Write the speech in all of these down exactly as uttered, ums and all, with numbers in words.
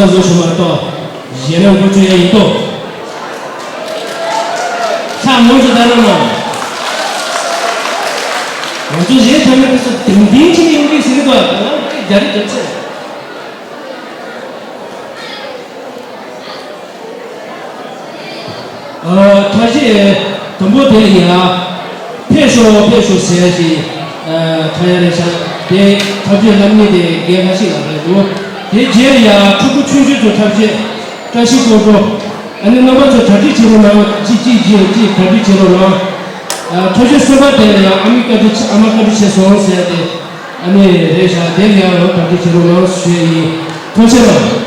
བཟོ་ཞུ་མ་གཏོགས་གཞན་ལ་འགོ་ཚུགས་ཡ་ཡིན་ཏོ། ཤ་མང་ཞིག་བཏང་རོགས་གནང་། ང་ཚོ་གཞན་ཐ་མའི་དུས་སུ་དིང་དིང་ཁྱེར་ནས་ཡོང་གི་ཟེར་གི་འདུག་ད་ང་རྒྱ་རི་རྒྱབ་ཚེ། ཨ་ཐ་ཤི་དུམ་བུ་དེ་ཡ་ཕེབས་ཤོག་ཕེབས་ཤོག་ཟེར་ཞིག་ཨ་ཁ་ཡ་རེ་ཤ་དེ་ཐབས་ཇུས་ལམ་གཉིས་དེ་རྒན་ཁ་ཤས་ལ་རེད་འདུག་དེ་རྗེས་ཡ་ཕྲུ་གུ་ཆུང་ཆུང་ཚོ་ཐབས་ཇུས་བཀྲ་ཤིས་སྐོར་བྲོ་ཨ་ནི་རྣམ་པ་ཚོ་གྲ་སྒྲིག་བྱེད་རོགས་གནང་། གཅིག་གཅིག་གཅིག་གཅིག་གྲ་སྒྲིག་བྱེད་རོགས་གནང་། ཨ་ཐོ་ཤོད་གསུམ་པ་དེ་ལ་ཡང་ཨ་མའི་བཀའ་དྲིན་ཆེ། ཨ་མ་བཀའ་དྲིན་ཆེ་སོང་ཟེར་ཏེ་ཨ་ནི་རེད་ཤག་དེ་ལ་ཡང་རང་གྲ་སྒྲིག་བྱེད་རོགས་གནང་ཞུ་ཡ་ཡིན། ཐུགས་རྗེ་ཆེ་གནང་།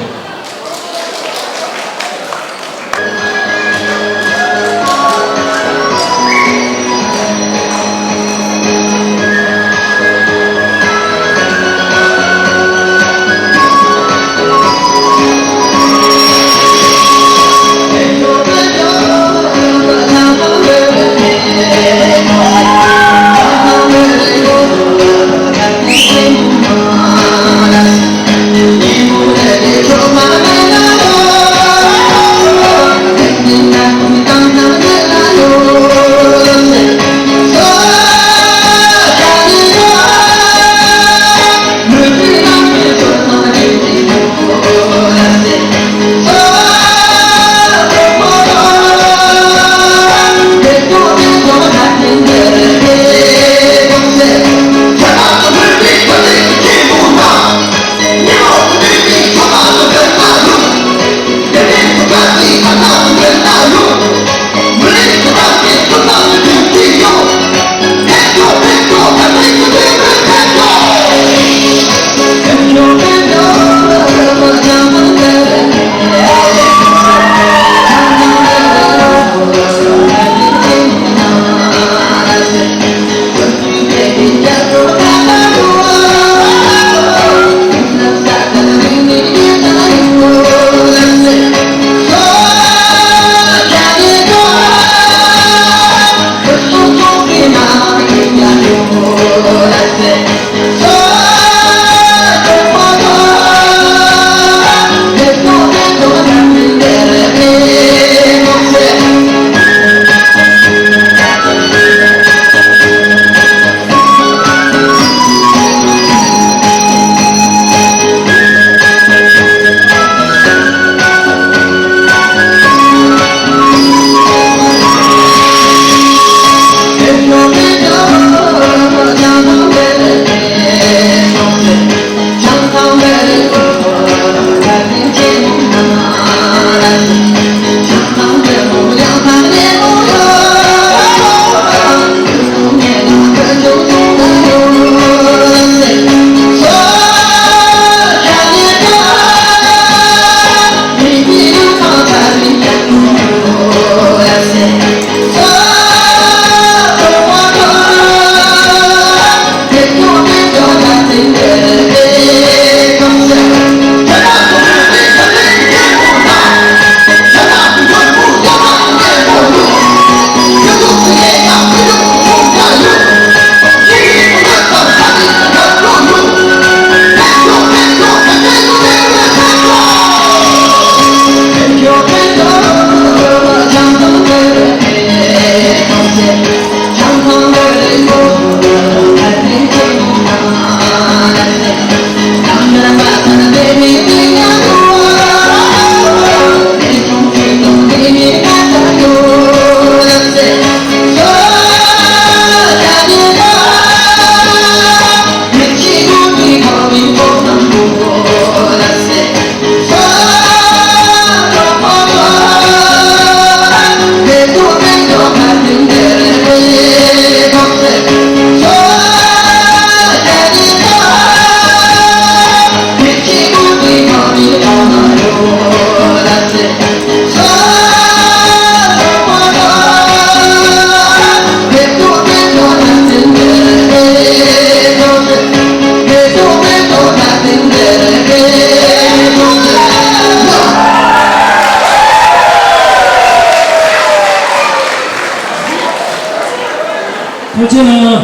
ཐུགས་རྗེ་གནང་།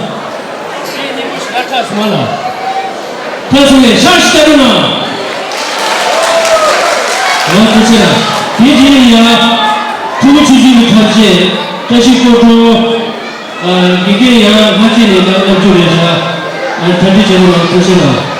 ཁྲ་ཁྲ་སོང་ལ། ཁྲ་སོང་ནས་ཤ་ཤི་ལྟ་རུ་ན། ཡང་ཐུགས་རྗེ་ཆེ། དེ་རྗེས་ཡང་ཕྲུ་གུ་ཆུང་ཆུང་གི་ཐབས་ཤེས་བཀྲ་ཤིས་སྐུ་འཁྲུངས། ཨ། དགེ་རྒན་ཡང་ལྷ་སྐྱིད་ནས་ལག་ལེན་བཅུག་རེད་ཤག་ཨ། གྲ་སྒྲིག་བྱེད་རོགས་གནང་། ཐུགས་རྗེ་གནང་། ཐུགས་རྗེ་གནང་།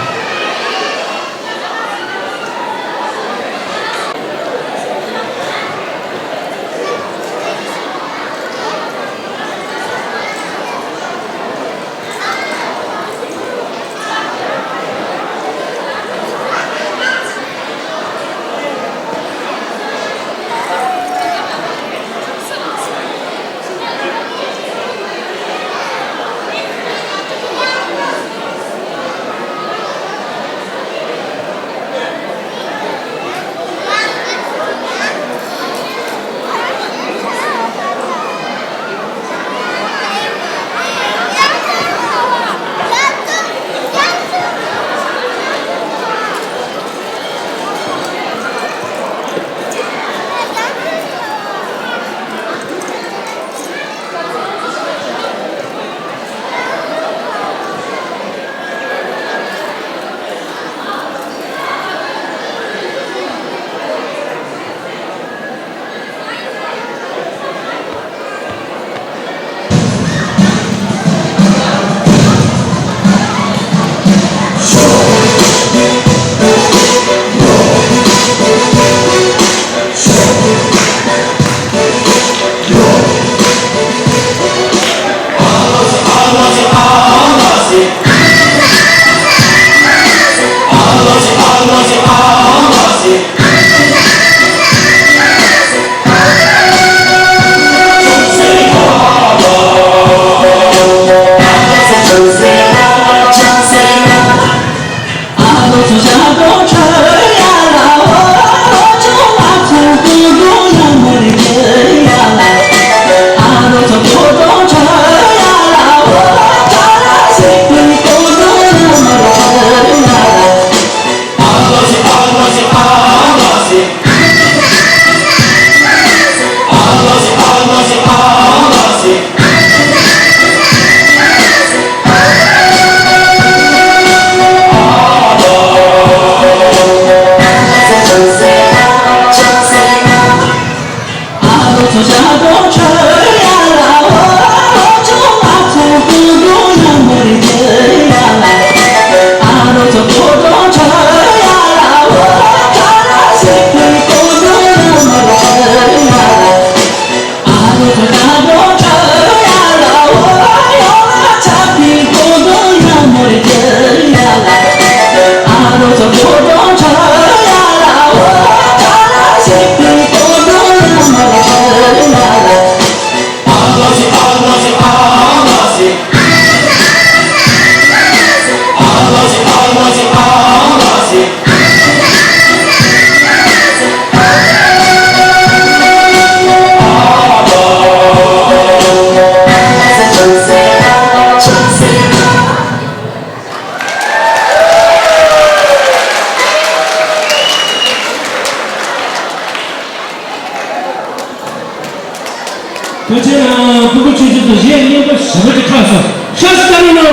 ཕྲུ་གུ་ཆུང་ཆུང་ཚོ་གཞས་སྙན་པོ་ཞེ་པོ་ཅིག་ཁྲབ་སོང་། ཤ་སྟག་རེད་ནོ།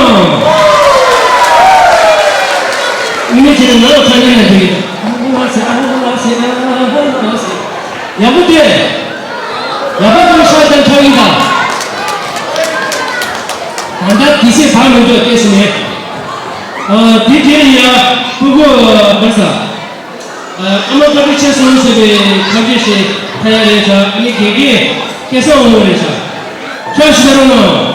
ཨི་མེ་ཅི་ནི་ང་ལ་ཁ་ཉན་ན་འགྲིག་གི་འདུག་ཡག་པོ་དེ། ཡག་པོ་དེ་ཤ་སྟག་ཁྲབ་ཡིན་ད། ད་ལྟ་དེ་ཤེས་བག་མི་འདུག་སྐད་ཤེས་མེད། ཨ། དེ་དེ་ཡ་ཕྲུ་གུ་བར་ས། ཨ་མ་བཀའ་དྲིན་ཆེ་གསུངས་ཟེར་བའི་ཁ་འདྲི་ཞིག་ཕ་ཡ་རེད་ཤག་ཨ་ནི་དགེ་རྒན་སྐལ་བཟང་དབང་མོ་རེད་ཤག་ཁྱོད་ཞིག་ད་རུང་ནོ།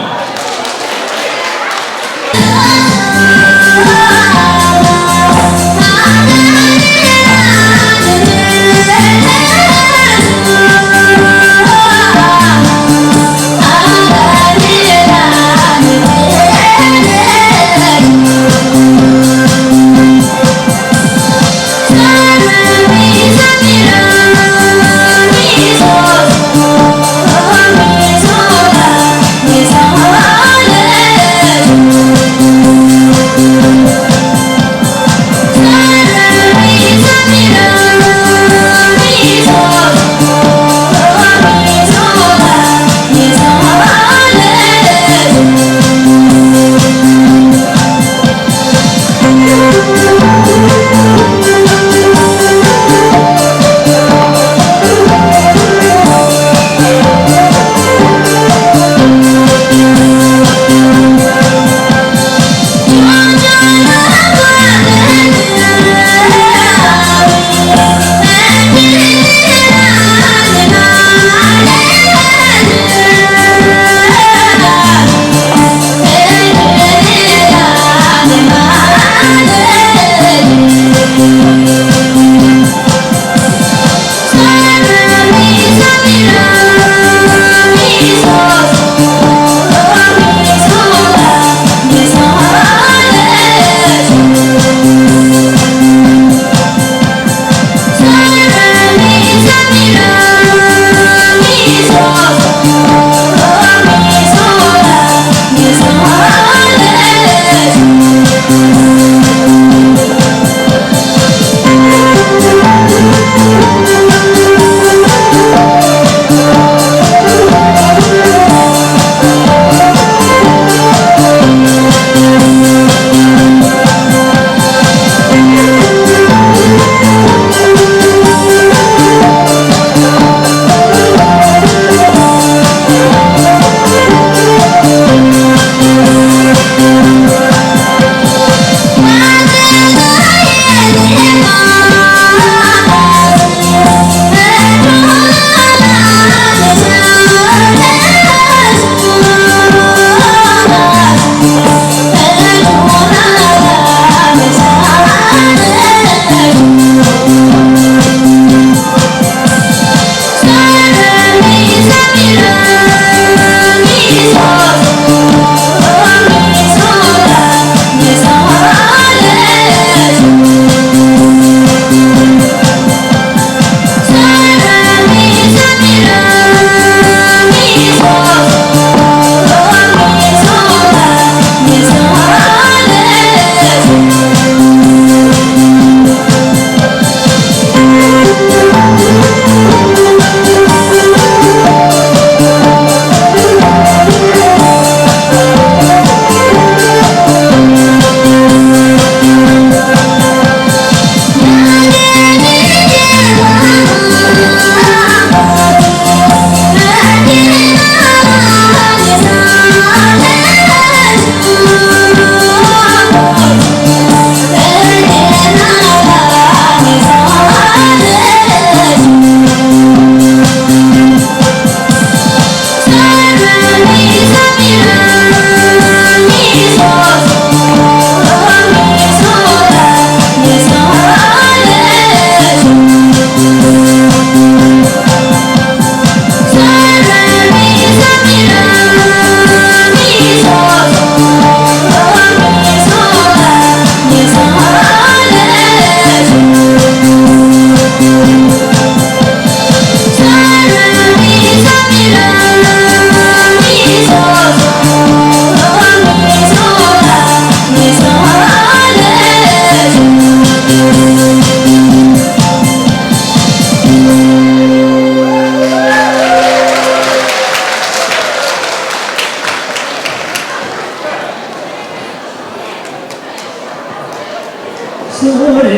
སོ་རེ་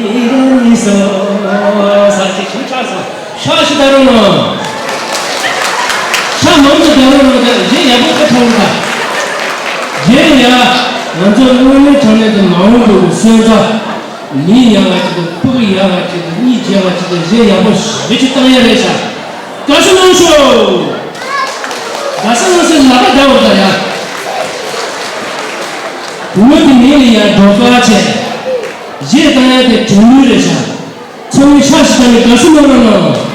མི་རེ་མི་སོ། ས་ཅི་ཆུ་ཆག་སོ། ཤ་ཤི་ད་རུང་ནོ། ཤ་མང་དུ་ད་རུང་ནོ། ད་གཞན་ཡག་པོ་ཁ་ཐོང་ད། གཞན་ཡ། ང་ཚོ་དངོས་གནས་དྲང་གནས་དུ་མ་འོངས་པའི་སོན་རྩ། མི་ཡག་ག་ཅིག་དང་ཕྲུ་གུ་ཡག་ག་ཅིག་དང་གཉིས་རྒྱལ་བ་ཅིག་དང་གཞན་ཡག་པོ་ཞེ་གཅིག་བཏང་ཡ་རེད་ཤག་དགའ་བསུ་གནང་ཤོག་དགའ་བསུ་གནང་སའི་ལག་པ་བརྡབ་འོ་ད་ཡ། བུ་མོ་དེ་མིང་ལ་ཡ་སྒྲོལ་དཀར་བྱས། གཞས་བཏང་ཡ་དེ་དྲན་ནུས་རེད་ཤག་ཚང་མས་ཕྱག་ཞིག་བཏང་ནས་དགའ་བསུ་གནང་རོགས་གནང་།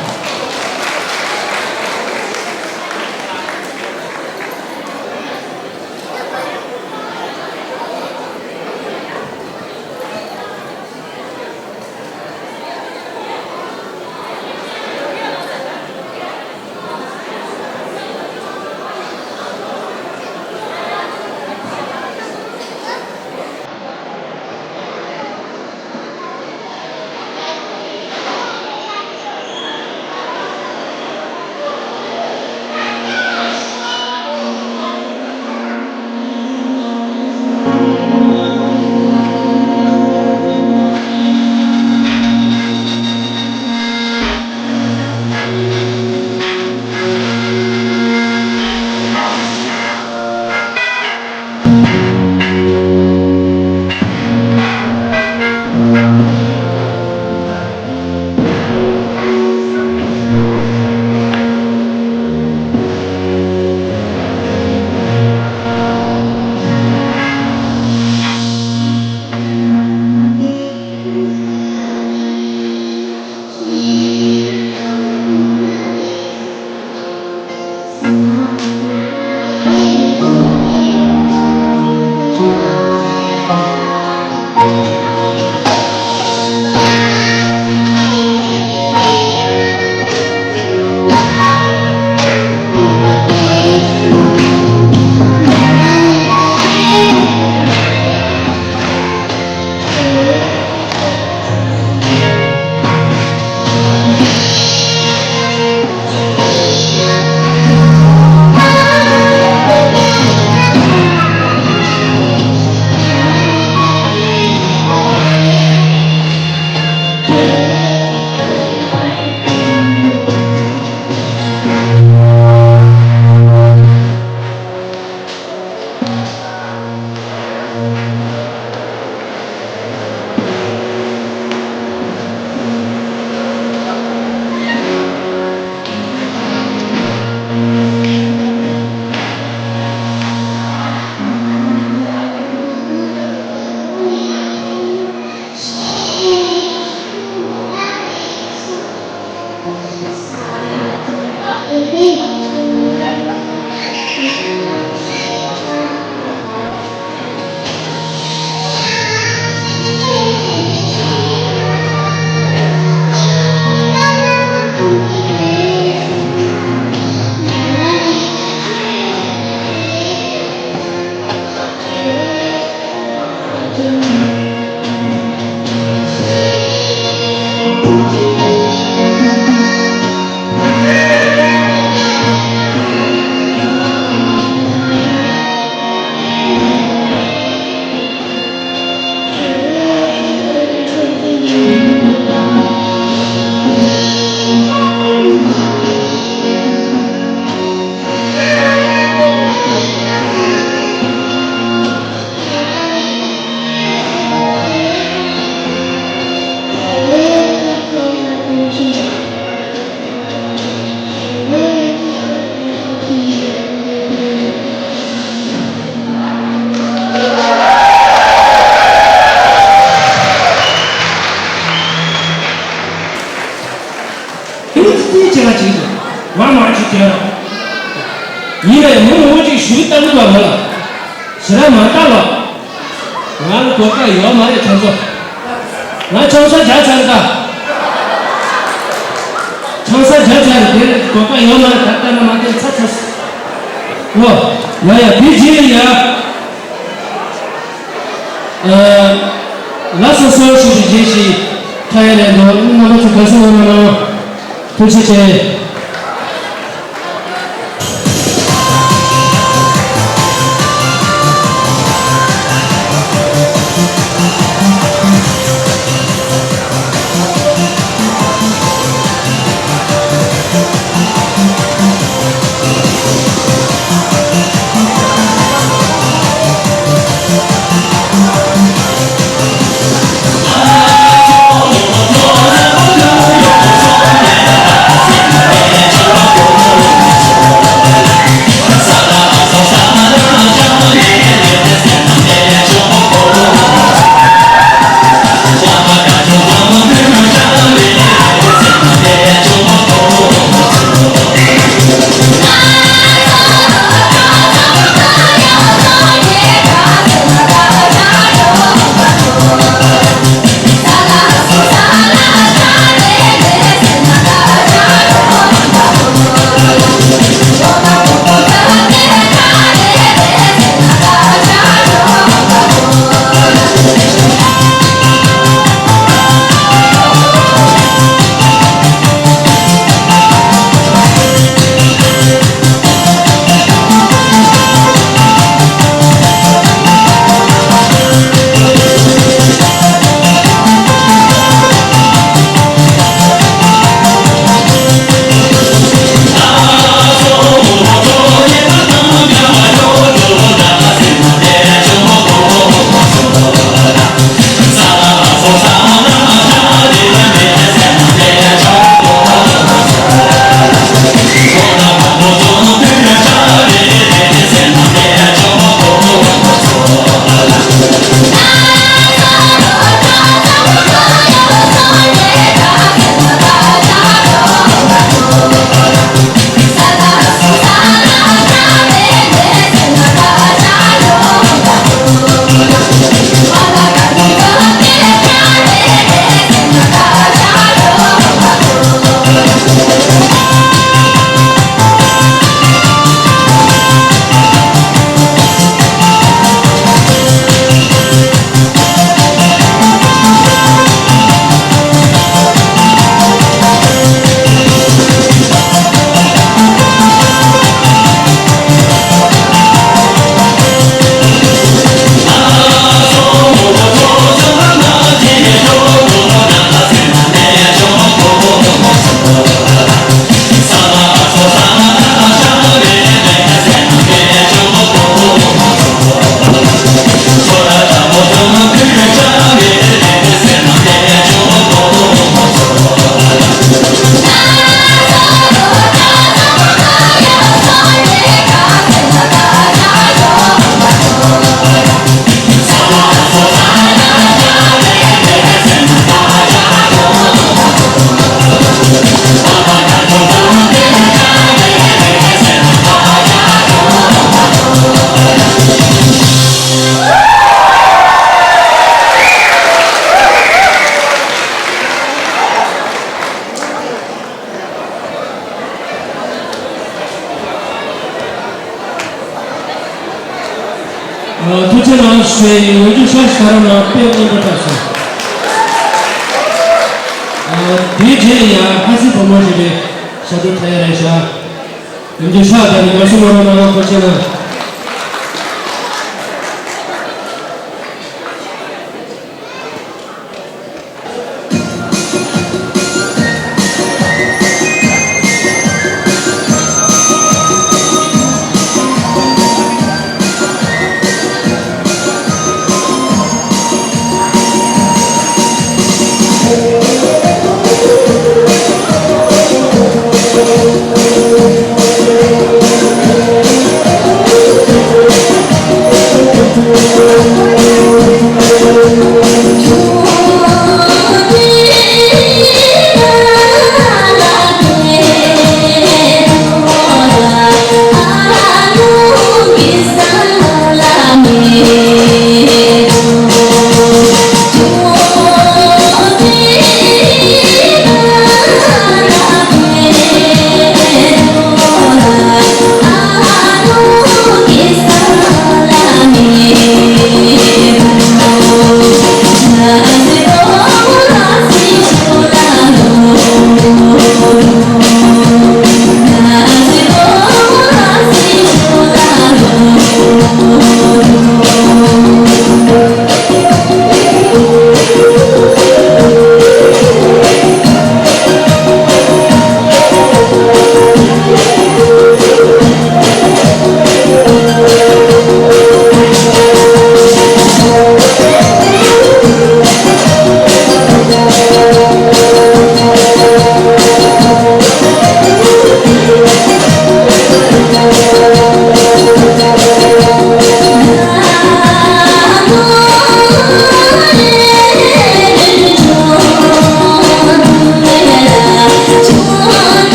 ཡིན་ནའི་མི་མང་པོ་ཅིག་ཞུ་ལྟ་གི་འདུག་བ། ང་ལ་ཞེ་དྲག་མ་ལྟ་ལ། ང་ལ་གོ་སྐབས་ཡོད་མ་རེད། ཁྱོད་ཚོ། ང་ཆང་ས་རྒྱག་ཚར་ད། ཆང་ས་རྒྱག་ཚར་རེད། དེར་གོ་སྐབས་ཡོད་མ་རེད། ད་ལྟ་ན་མ་བསྟན་ཚར་ཚར་སོང་། ཨོ། ཡ་ཡ། དེ་རྗེས་ལ་ཡ། ཨ། ལགས་སོ་སོ། ཞུ་ཞུ་རྗེས་ཤིག་ཁ་ཡ་ལས་འདུག་རྣམ་པ་ཚོ་དགའ་བསུ་གནང་རོགས་གནང་། ཐུགས་རྗེ་ཆེ། ཐུགས་རྗེ་གནང་ཞུ་ཡི། འོན་ཀྱང་ཤག་ཤག་རང་ལ་དཔེ་སྙན་པོ་བཏབ་སོང་། དེའི་རྗེས་ལ་ཡང་ཧ་སི་བུ་མོ་ཞེས་པའི་ཞབས་བྲོ་འཁྲབ་ཡ་རེད་ཤག་འོན་ཀྱང་ཤག་ད་ནི་དགའ་བསུ་གནང་རོགས་གནང་། ཐུགས་རྗེ་གནང་།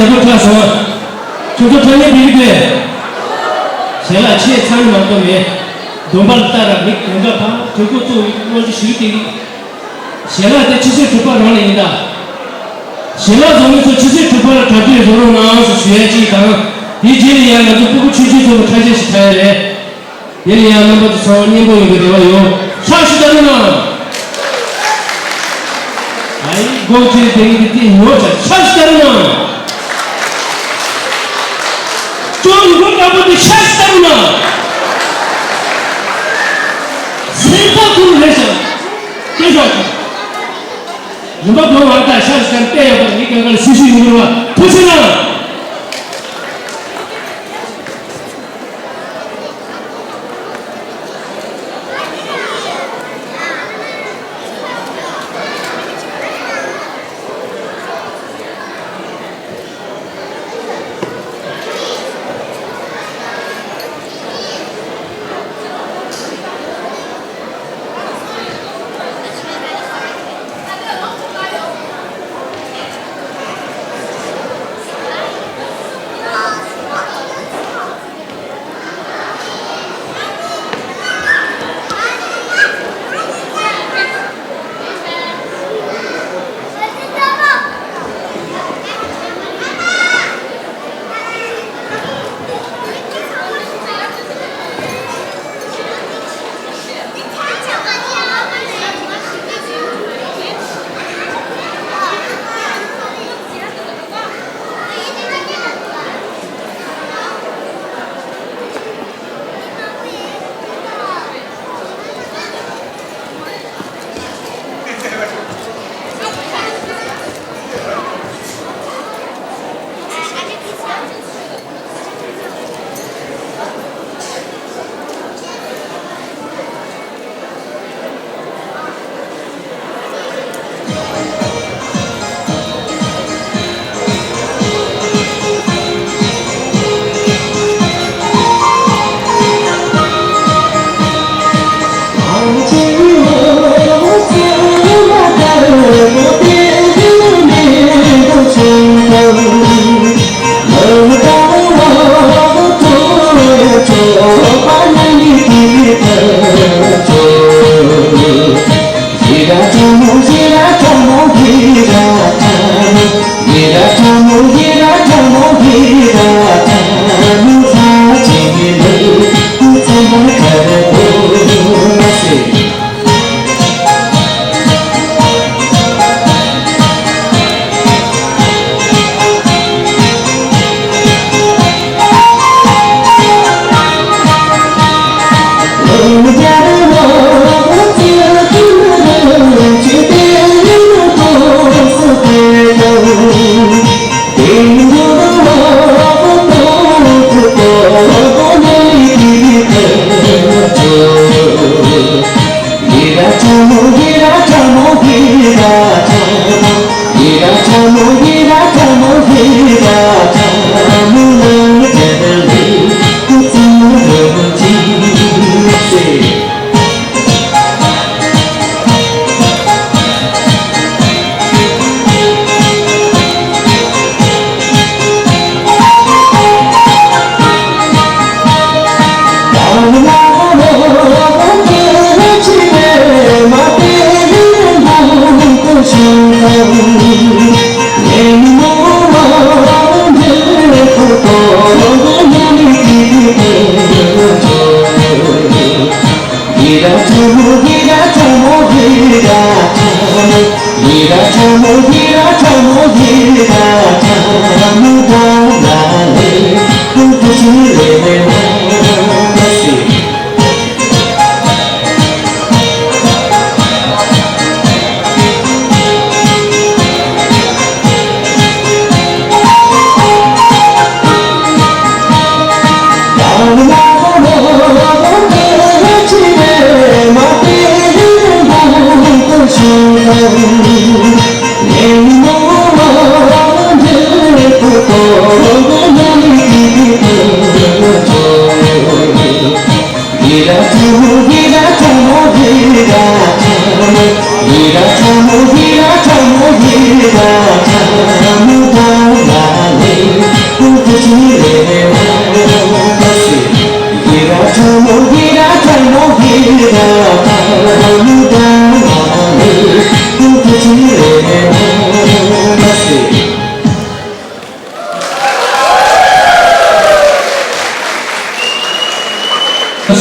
ཁྱོད་ཚོ་ཁྲ་སོང་། ཁྱོད་ཚོ་ཁྲ་ཉན་བསྡད་ཀྱི་འདུག་ཞལ་ལག་ཆེས་ཚང་མ་གཏོང་མེད། སྡོམ་པ་ལ་ལྟ་ར་མི་གང་ག་ཕ་གྲོད་ཁོག་བཙོག་གི་དངོས་གཞི་ཞིག་སྟེར་གི། ཞལ་ལག་དེ་ཆུ་ཚོད་དྲུག་པ་རང་ལ་ཡིན་ད། ཞལ་ལག་བཟོ་མཁན་ཚོ་ཆུ་ཚོད་དྲུག་པ་ལ་གྲ་སྒྲིག་བཟོ་རོགས་གནང་ཟེར་ཞུ་ཡ་གཅིག་དང་། དེའི་རྗེས་ལ་ཡང་ང་ཚོ་སྤུ་གུ་ཆུང་ཆུང་ཚོ་ལ་ཁྲ་ཆས་ཤིག་འཁྲབ་ཡ་རེད། དེ་ལ་ཡང་རྣམ་པ་ཚོ་ཚང་མ་མཉེས་པོ་ཡོང་གི་རེ་བ་ཡོད། ཕྱག་ཞིག་བརྡབ་རོགས་གནང་། ཨ་ཡི་སྒོ་ཁྱེར་དེ་གི་དེ་ཉོ་ཆ་ཕྱག་ཞིག་བརྡབ་རོགས་གནང་། ཅོག་ཡིན་ཁོ་དཀར་པོ་དེ་ཕྱག་ཞིག་བརྡབ་རོགས་གནང་། སེམས་ཐག་ཐུག་རེད་ཤག་དེ་ཤོག་རིམ་པ་དོན་བར་དག་ཤར་ཤར་བལྟས་ཡོད་པར་མི་གང་གར་སྲི་ཞུ་ཡོང་བར་ཐུགས་ཆེ་གནང་།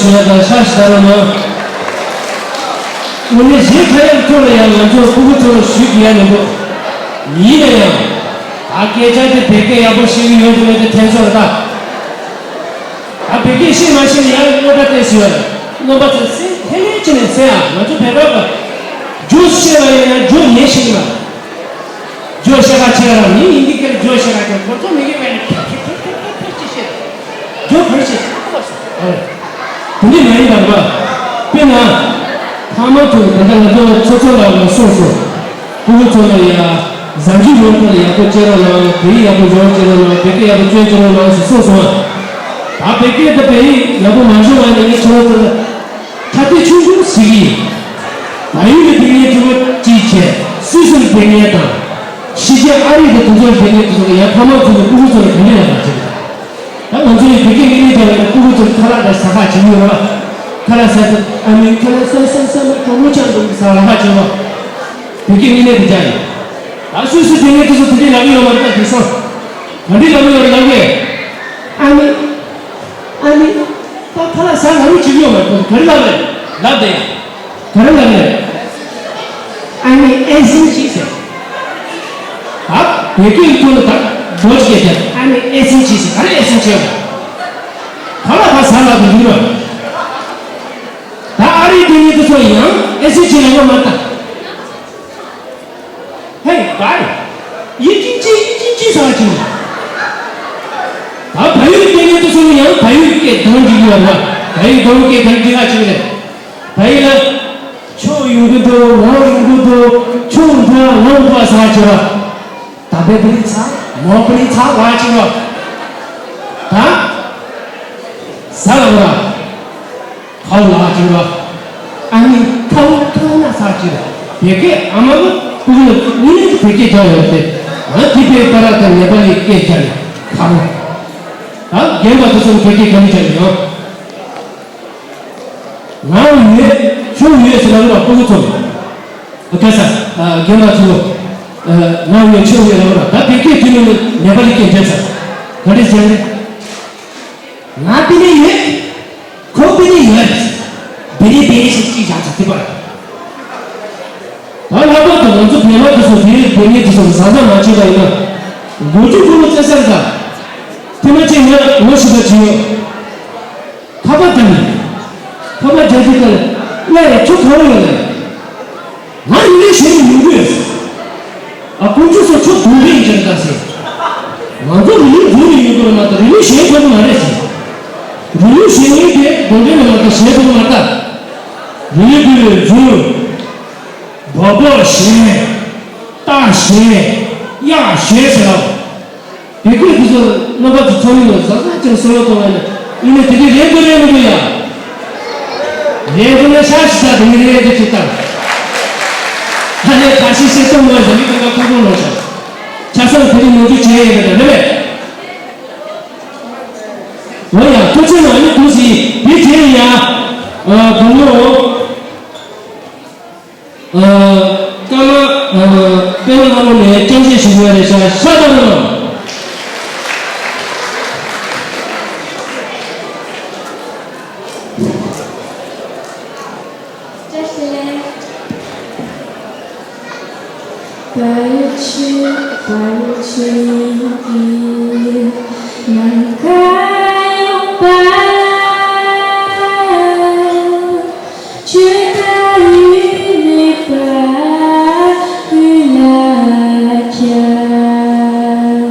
ཞུ་ཡ་དང་ཤ་ཞིག་ད་རུང་ནོ། དངོས་གནས་གཞན་ཁ་ཡག་ཐོག་ལ་ཡང་ང་ཚོ་སྤུ་གུ་ཚོར་ཞུ་དགོས་ཡ་མི་འདུག་ཡིན་ན་ཡང་། ད་སྐད་ཆ་དེ་བོད་སྐད་ཡག་པོ་ཤེས་ཀྱི་ཡོད་དུ་མེད་དེ་ཐེན་ཚོར་ད། ད་བོད་སྐད་ཤེས་མ་ཤེས་ནས་ཡང་རྣམ་པ་བལྟས་ཟེར་བ་རེད། རྣམ་པ་ཚོས་སེམས་ཁས་ལེན་བྱས་ནས་ཟེར་ཨ། ང་ཚོ་བོད་པ་བ། ཇོ་ཤེས་པ་ཡིན་ན་ཇོ་ངས་ཤེས་ཀྱི་མ། ཇོ་ཤེས་པ་ཆེ་རང་མི་ཡིན་འདི་སྐད་ཇོ་ཤེས་པ་ཀྱང་ཁོ་ཚོ་མི་གི་བས་ནས་ཁེར་ཁེར་ཁེར་ཁེར་ཁེར་ཅི་ཤེས། ཇོ་གར་ཤེས་ཁ་པར་སོ། དེ་འདྲས་མ་ཡིན་པར་བ། དཔེར་ན། ཕ་མ་ཚོ་ད་ལྟ་ང་ཚོ་ཚོ་ཚོ་ལ་ང་སོང་སོང་། སྤུ་གུ་ཚོ་ལ་ཡ། གཟའ་མཇུག་ཡོང་ཐོག་ལ་ཡག་པོ་སྐྱེ་རོགས་གནང་། བོད་ཡིག་ཡག་པོ་སྦྱོང་སྐྱེ་རོགས་གནང་ཟེར་སོང་སོང་ཨ། ད་བོད་སྐད་དང་བོད་ཡིག་ཡག་པོ་མ་སྦྱོང་བ་ནི་ངའི་ཁྱོད་ཚོ་ལ། ཁ་གཏད་ཆུང་ཆུང་ཞིག་ཡིན། བལ་ཡུལ་ལ་བསྡད་མཁན་གྲོགས་པོ་གཅིག་བྱས། སུད་སི་ལ་བསྡད་མཁན་དང་། ཕྱི་རྒྱལ་ཨ་རི་དང་དེ་ཚོ་ལ་བསྡད་མཁན་དེ་ཚོ་ལ་ཡང་ཕ་མ་ཚོ་གི་སྤུ་གུ་ཚོ་ལ་ག་འདྲ་ཡག་པ་བྱེད་དགོས། ད་ང་ཚོ་ཡི་བོད་སྐད་དངོས་གནས་བྱ་བ་ཡིན་ན་སྤུ་གུ་ཚོར་ཁ་ལག་དང་ཟ་ཁ་བྱེད་ཀྱི་ཡོད་རེད་བ། ཁ་ལག་ཟ་ཚེ་ཨ་མའི་ཁ་ལག་ཟ་ཟ་ཟ་མ་གྲོགས་མོ་ཆང་འདུག་ཟ་ལ་ཁ་བྱེད་བ། བོད་སྐད་དངོས་གནས་དེ་བྱ་ཡིན། ད་སུད་སི་དེ་ངས་དེ་ཚོ་དེ་འདྲའི་ལབ་ཀྱི་ཡོད་མ་རེད། ད་དེང་སང་ག་འདྲའི་ལབ་ཀྱི་ཡོད་རེད་ལབ་གས། ཨ་མའི། ཨ་མའི། ད་ཁ་ལག་ཟ་ང་རུ་བྱེད་ཀྱི་ཡོད་མ་རེད། ག་རེ་ལབ་རེད། ལབ་དེ་ཡ། ག་རེ་ལབ་རེད། ཨ་ནི་ཨེ་སིན་ཅི་ཟེར། ད་བོད་སྐད་ཐོག་ལ་ད་མདོ་ཞིག་བཤད། ཨ་ནི་ཨེ་སིན་ཅི་ཟེར། ག་རེ་ཨེ་སིན་ཅི་ཡོད། ག་ལ་ད་ཟ་ལ་དུ་ཡིན་རོ། ད་ཨ་རིའི་དེ་ཉིད་དུ་ཚོ་ཡང་ཨེ་སིན་ཅི་ལ་ཡོད་མ་ད། ཧེ་ག་རེ། ཡིན་ཅིན་ཅི་ཡིན་ཅིན་ཅི་ཟ་ཅིང་། ད་བལ་ཡུལ་དེ་ཉིད་དུ་ཚོ་ཡང་བལ་ཡུལ་སྐད་གདངས་ཅིག་ཡོད་ར། བལ་ཡུལ་གདངས་སྐད་གདངས་ཅིག་ཧ་ཅིག་རེད། བལ་ཡུལ་ལ། ཆུ་ཡོང་གི་འདུག་ངོ་ཡོང་གི་འདུག་ཆུ་འགྲོ་ལོང་འགྲོ་ཟ་ཅི་ར། ད་བེ་བི་ཚ་མོ་བི་ཚ་བ་ཅི་ར། ད། ཟ་ལ་བ་ར། ཁའུ་ལ་ཅི་ར། ཨ་ནི་ཁའུ་ཁའུ་ན་ཟ་ཅི་ར། བེ་ཀེ་ཨ་མ་གི་ཀུ་ལུ་ནི་ནི་བེ་ཀེ་ཅང་ཡོད་དེ། ཨ་ཏི་པེ་ཀ་ར་ད་ནེ་པ་ལི་ཀེ་ཅང་ཁའུ། ད་རྒན་པ་དུ་སོང་བེ་ཀེ་ག་ནི་ཅང་ཡོད། ང་ཡོད་ཁྱོད་ཡོད་ཟེར་ལ་རུ་བ་སྤུ་གུ་ཚོ། ཨ་ཁ་ས། རྒན་ལགས་ཚོ། ང་ཡོད་ཁྱོད་ཡོད་ལ་རུ་བ་ད་བོད་སྐད་དུས་ནས་ནེ་པ་ལི་སྐད་འདྲེན་ས། ག་འདྲས་ཟེར་ནས། ང་བི་ནི་ཡོད། ཁོ་བི་ནི་ཡོད། བི་ནི་བི་ནི་ཞིག་ཅིག་བཞག་ཚོ་ཐིག་པར། ད་ལྷག་པར་དུ་ང་ཚོ་བོད་པ་དེ་ཚོ་དེ་རིང་བོད་མི་དེ་ཚོ་བཟང་བཟང་མ་བྱས་པ་ཡིན་ན། མགོ་མཇུག་ཁོ་མོ་བཙན་ས་རེད་ད། དེ་མ་བྱས་ན་ངོ་ཤེས་པ་ཅི་ཡོད། ཁ་པར་དང་། ཁ་པར་རྒྱག་དུས་ཀ་ལ། ལས་ཁྱོད་གང་ཡོད་ལས། ང་རི་ལི་གཞན་ནས་ཡོང་གི་ཡོད། ཨ་ཀུན་སྤྱོད་སོགས་ཁྱོད་གདོང་འདྲེ་ཡིན་ཀྱང་ད་ཟེར། ང་ཚོ་རི་ལི་རྫུན་ནས་ཡོང་གི་རེད་མ་གཏོགས་རི་ལི་གཞན་ཐོབ་ཀྱི་མ་རེད་ཟེར། རི་ལི་གཞན་ངའི་དེ་གདོང་འདྲེ་ལ་མ་གཏོགས་གཞན་ཐོབ་ཀྱི་མ་རེད་ད། རི་ལི་དེ་ལས་རྫུན། སྦག་སྦག་གཞན། རྟ་གཞན། གཡག་གཞན་ཟེར་ལ། བོད་སྐད་འདི་ཚོ་རྣམ་པ་ཚོ་ཚང་མས་གཟབ་གཟབ་ཅིག་གསན་རོགས་གཏོང་བ་ཡིན་ན། ཡིན་ནའི་དེ་འདྲའི་རེད་འདུག་རེད་མི་འདུག་ཡ། རེད་འདུག་ན་ཤ་ཞིག་ད་དེ་ནི་རེད་འདུག་ཅིག་ལྟ། ད་ནས་ད་ཤི་ཤེས་སྟོང་མ་ཟ་མི་ཀུན་དགའ་ཁོང་ཁོང་ལོག་ཤག་ཆ་ཚང་དེ་རིང་ནོར་འཁྲུལ་བྱས་ཡོད་པ་དང་རེད་པས། འོ་ཡ་ཐུགས་རྗེ་གནང་། ཨ་ནི་དུས་སི་དེ་བྱས་ཡ། ཨ་བུ་མོ། ཨ། ཀརྨ། ཨ། པད་མ་ལྷ་མོ་ནས་སྐྱབས་རྗེ་ཞུ་བ་རེད་ཤག་ཤ་སྟག་རེད། བཀྲ་ཤིས་བདེ་ལེགས། བར་ཆད་བར་ཆད་ཀྱི་ནམ་མཁའ་ཡངས་པ་ལ། ཆོས་དང་ཡུལ་མེད་པར་ཀུན་ལ་ཁྱབ།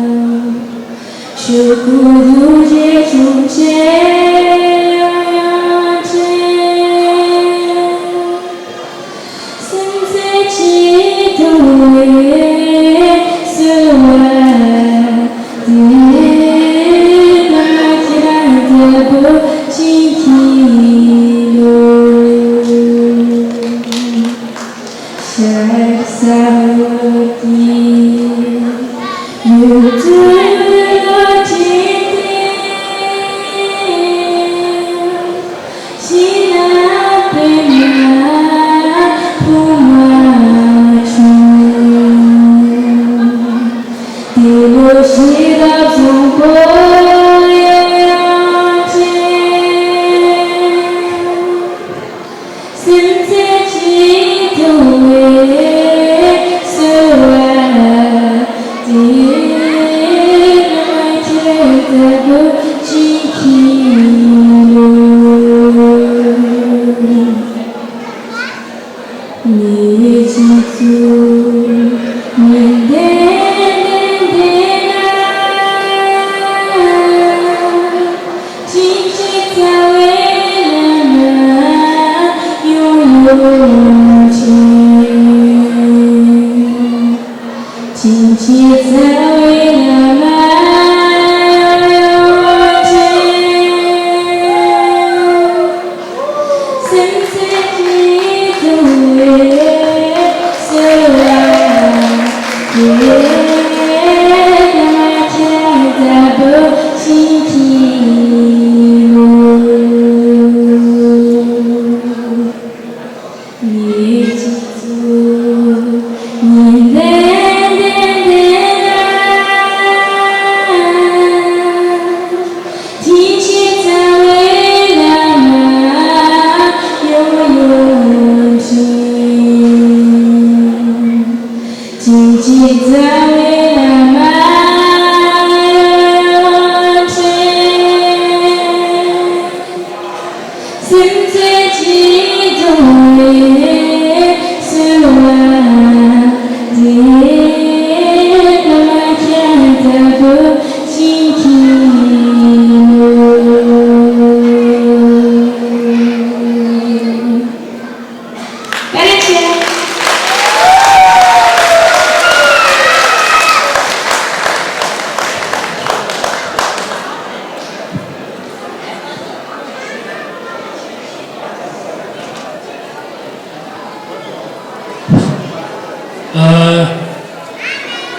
ཆོས་སྐུ་རྡོ་རྗེ་འཆང་ཆེན་དྲན། སེམས་རྩེ་གཅིག་ཏུ་གསོལ་བ་འདེབས།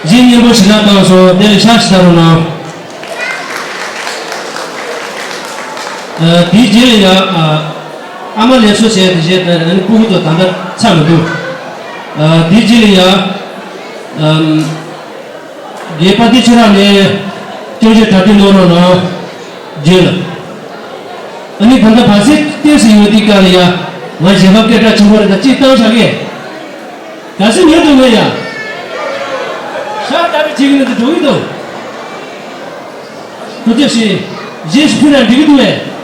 རྗེ་སྙན་པོ་ཞེ་དྲག་བཏང་སོང་། དེ་ལ་ཕྱག་ཞིག་བཏང་རོགས་གནང་། ཨ། དེའི་རྗེས་ལ་ཡང་། ཨ། ཨ་མ་ལེགས་སོ་བྱས་དེ་བཞིན་ཨ་ནི་སྤུ་གུ་དང་ད་ལྟ་ཚར་མི་འདུག་ཨ། དེའི་རྗེས་ལ་ཡང་། ཨམ། རྒན་དཔལ་ལྡན་ཆོས་གྲགས་ནས་སྐྱོན་བརྗོད་གྲ་སྒྲིག་གནང་རོགས་གནང་། རྗེས་ལ། ཨ་ནི་ད་ལྟ་བར་སེང་ཏོག་ཙམ་ཡོད་དུས་སྐབས་ལ་ཡང་ང་གཞས་པ་སྐད་གྲགས་ཆེན་པོ་རེད། ད་གཅིག་བཏང་བཞག་གས། ག་ཚོད་ཉན་འདུག་ངས་ཡ། ཤ་སྟག་རེ་བྱེད་ཀྱི་ནི་འདི་འགྲོ་གི་འདུག་ཐུགས་རྗེ་ཆེ། རྗེས་སུ་ཕུལ་ན་འགྲིག་གི་འདུག་བས།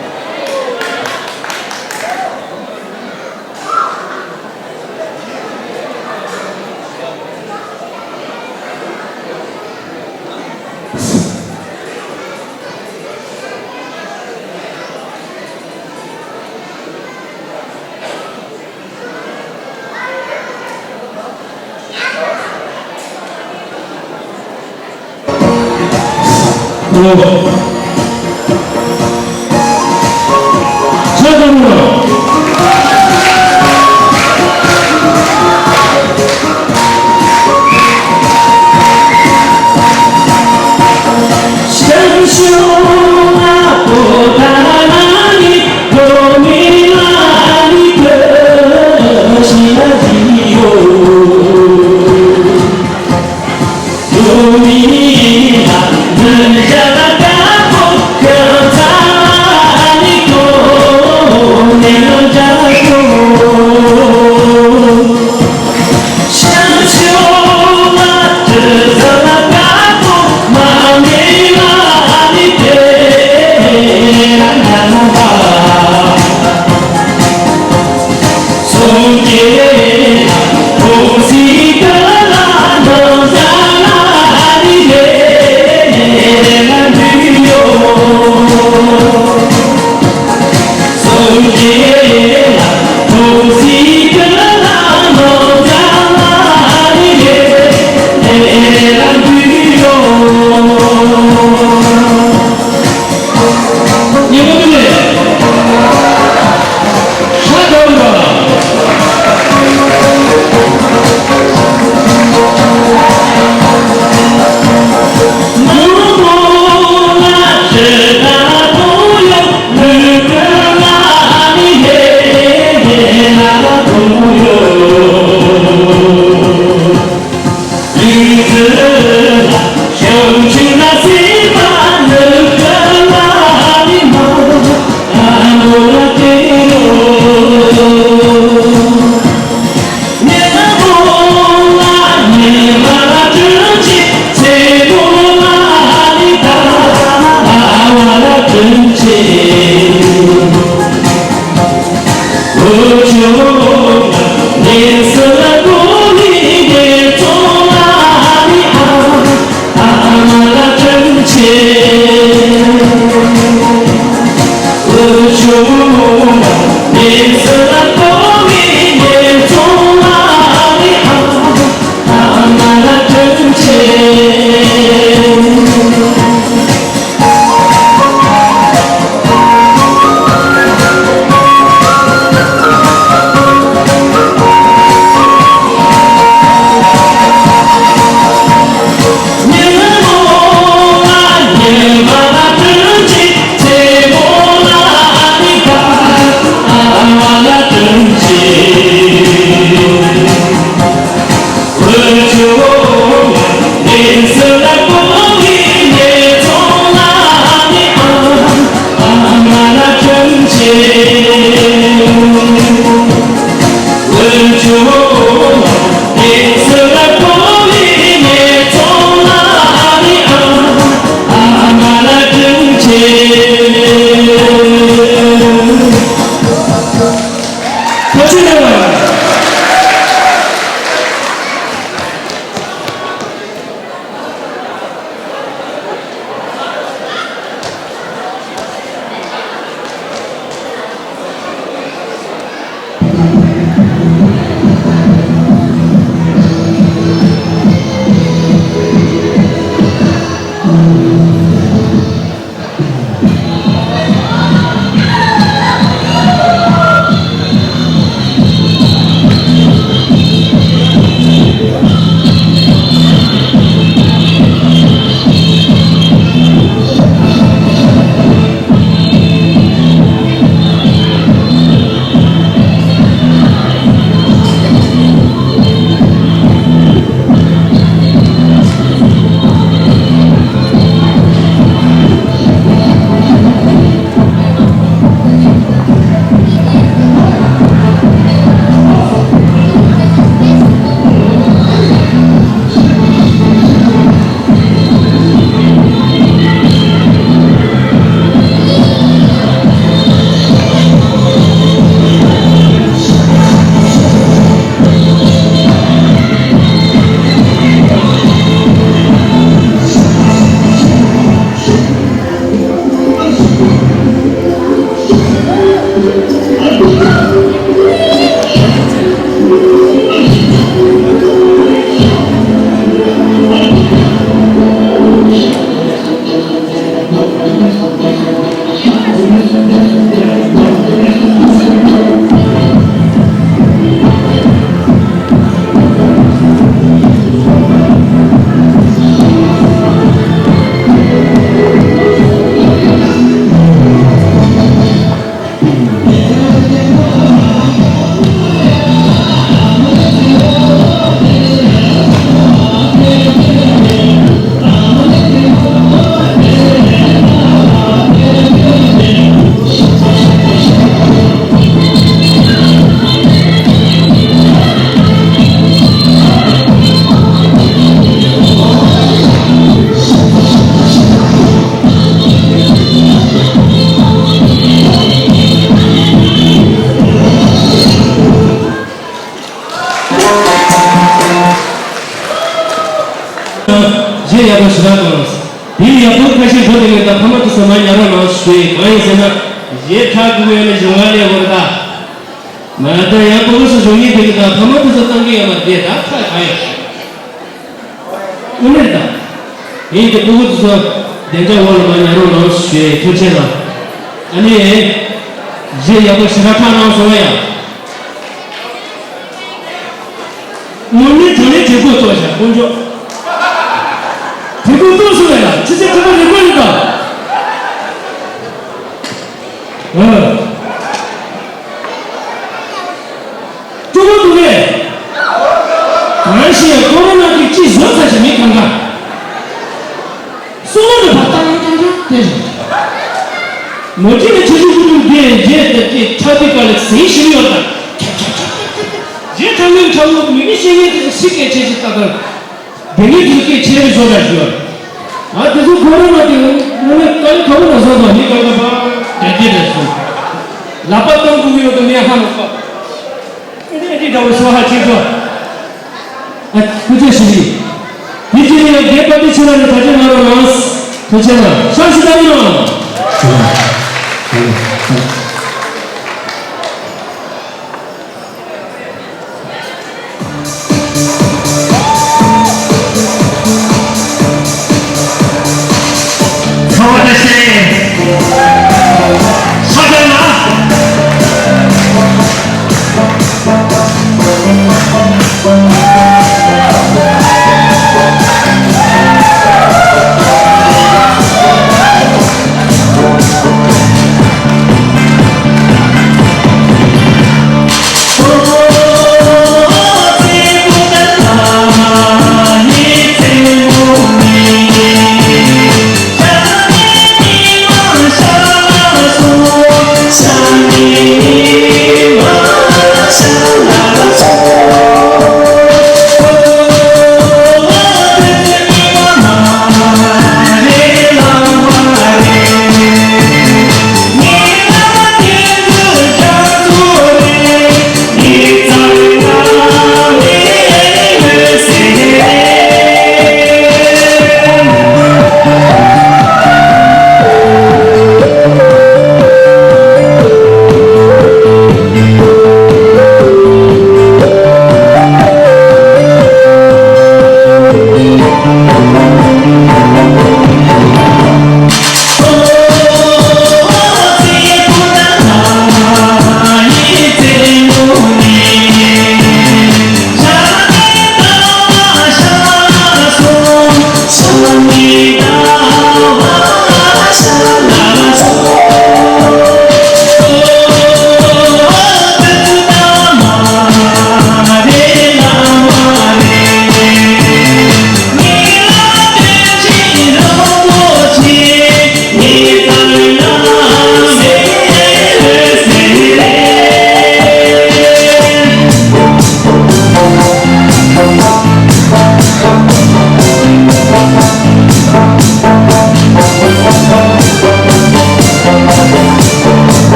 གཞས་ཡག་པོ་ཞེ་དྲག་གནང་། དེ་ཡག་པོ་ཁ་ཤས་འགྲོ་བསྡད་མཁན་དང་ཕ་མ་དེ་ཚོ་མར་ཉར་རོགས་གནང་ཞུ། གང་ཡིན་ཟེར་ན། གཞས་འཁྲབ་དགོས་ཡོད་ན་གཞུང་ལ་སླེབས་དགོས་རེད་ད། མ་ད་ཡང་ཕྲུ་གུ་ཚོ་གཞུང་གཉེར་དེ་གི་ད་ཕ་མ་དེ་ཚོ་བཏང་གི་ཡོད་མ་རེད་ད། ཁ་གང་ཡིན། དངོས་གནས་ད། དེ་ཡིན་དེ་ཕྲུ་གུ་དེ་ཚོ་བདེ་འཇགས་འོག་ལ་མར་ཉར་རོགས་གནང་ཞུ། ཐུགས་རྗེ་ཆེ་གནང་། ཨ་ནི། གཞས་ཡག་པོ་ཞེ་དྲག་འཁྲབ་གནང་སོང་ཡ། དངོས་གནས་དྲང་གནས་དྲན་སྐུལ་ཐོག་བཞག་དཀོན་མཆོག་དྲན་སྐུལ་ཐོག་སུ་རེད་ལ་ཆུ་ཚོད་དྲུག་པ་རེ་སྐོར་ཡིན་པ། ཨ། སྤྲོ་པོ་འདུག་གས། གང་ཞིག་ཡང་ཁོ་རང་ནང་གི་ཅི་བཟོ་ཚར་ཞིག་མི་གང་ག་སོ་ལོ་ནི་བ་ཏང་ཏང་ཏང་དེ་རེད། མོ་ཅི་ནི་ཆུ་ཆུ་ཀུ་ཀུ་དེ་རྗེས་དེ་ཀྱི་ཁྲག་དེ་ག་ལ་ཟིན་ཞིག་ཡོད་ད། རྗེས་ཁྲག་ངན་ཁྲག་ངོ་མི་མི་ཤེས་ངན་དེ་ཚོ་སྲིད་སྐད་ཆེ་ཆེ་ལྟ་དང་། དེ་ནས་དེ་སྐད་ཆེ་རེ་བཟོ་འདྲ་ཞུ་བ། ང་དེ་ཚོ་ཁོ་རང་ལ་དེ་ངོ་ནས་དཀའ་ལས་ཁག་པོ་ལ་བཟོ་དང་མི་གང་ག་པ་དེ་དེ་རེ་བཟོ། ལག་པ་བཏང་དགོས་ཀྱི་ཡོད་དོ་ངས་ཧ་མ་གོ། ཨེ་ནས་འདི་འདྲ་བོ་ཤོག་ཧ་ཆེ་ཤོག་ཨ་ཐུགས་རྗེ་ཆེ་ཞུ། དེ་རྗེས་ནས་རྒན་པ་ཏི་ཆེ་ལ་ནས་ད་ཆ་ང་རང་ལངས། ཐུགས་རྗེ་ཆེ་ལ་ཤག་ཤི་ད་ཡིན་ནོ།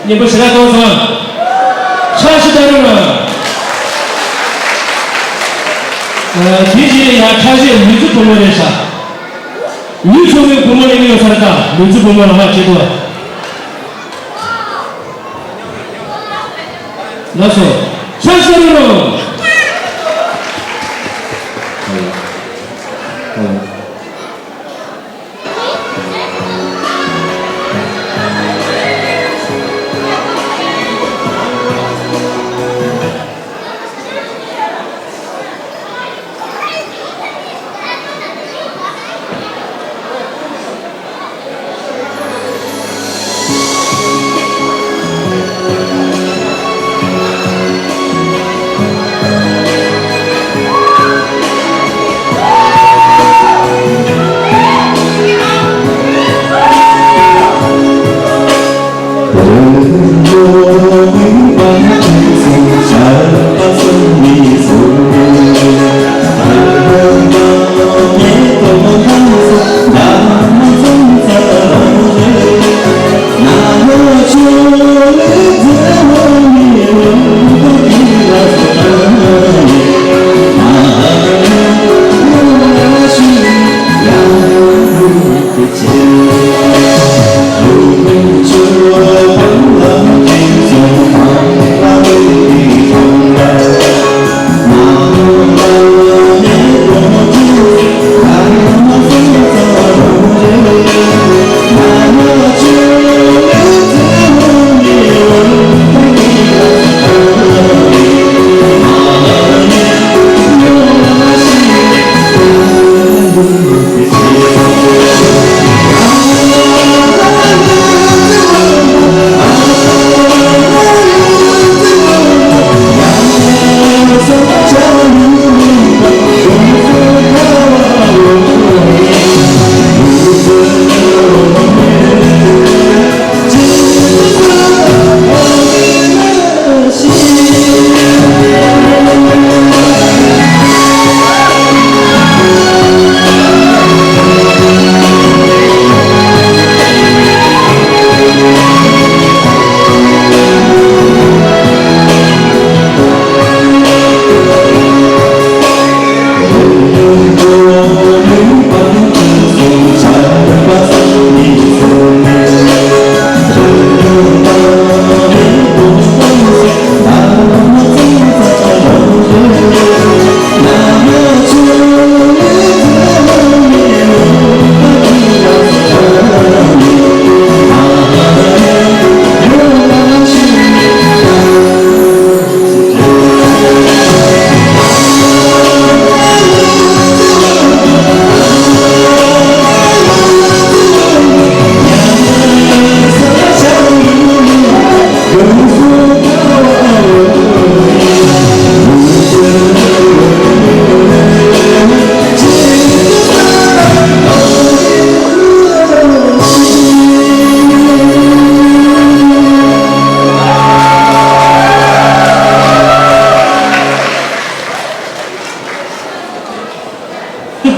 སྙན་པོ་ཞེ་དྲག་གཏོང་སོང་། ཕྱག་ཞུ་བདེ་ལེགས། ཨ། དེ་རྗེས་ལ་ཡང་ཁྲ་ཤེས་ལུས་རྩལ་བུ་མོ་རེད་ཤག་ལུས་ཚོགས་པའི་བུ་མོ་ལ་ཡོད་ས་རེད་ད། ལུས་རྩལ་བུ་མོ་ལ་ཧ་ཅིག་ཏུ། ལགས་སོ། ཕྱག་ཞུ་རོགས།